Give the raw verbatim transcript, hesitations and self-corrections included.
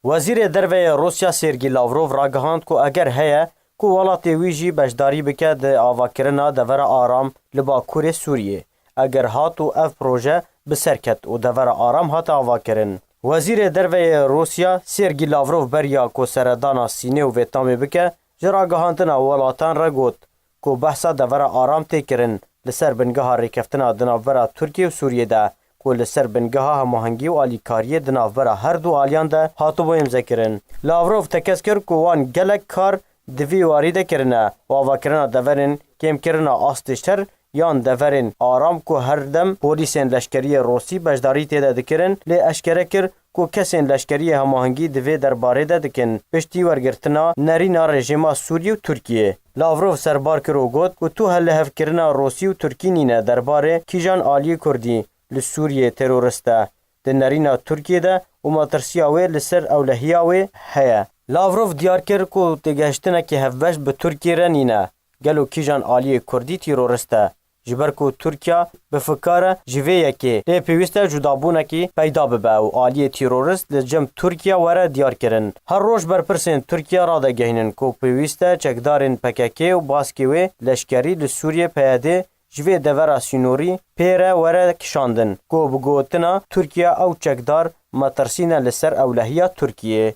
Wezîrê Derve yê Rûsya Sergî Lavrov ragihand ku eger heye ku welatê wî jî beşdarî bike di avakirina devera aram li Bakurê Sûriyê, eger hat û ev proje bi ser ket û devera aram hate avakirin. Wezîrê Derve yê Rûsya Sergî Lavrov beriya ku seredana Sînê û Vêtnamê bike, ji ragihandina welatan re got ku behsa devera aram tê kirin li ser bingeha rêkeftina di navbera Tirkiye û Sûriyê de, ku li ser bingeha hemahengî û alîkariyê di navbera her du aliyan de hatibû îmzekirin. Lavrov tekez kir ku wan gelek kar di vî warî de kirine û avakirina deverên kêmkirina astê şer yan deverên aram ku her dem polîsên leşkeriyê Rûsî beşdarî tê de dikirin, lê eşkere kir ku kesên leşkeriyê hemahengî di vê derbarê de dikin, piştî wergirtina nerîna rejîma Sûriyê û Tirkiyê. Lavrov serbar kir û got ku tu helihevkirina Rûsî û Tirkî nîne derbarê kîjan aliyê Kurdî li Sûriyê terorist e di nerîna Tirkiyê de û matirsiya wê li ser ewlehiya wê heye. Lavrov diyar kir ku têgehiştinekî hevbeş bi Tirkiyê re nîne. Gelo kîjan aliyê Kurdî terorist e? Ji ber ku Tirkiye bi fikar e ji vê yekê, lê pêwîst e cudabûnekî peyda bibe û aliyê terorist li cem Tirkiye were diyarkirin. Her roj berpirsên Tirkiye radegehînin ku pêwîst e çekdarên P K K û baskê wê leşkerî li Sûriyê P Y D ji vê devera sînorî pê re were kişandin ku bi gotina Tirkiye ew çekdar metirsî ne li ser ewlehiya Tirkiyê.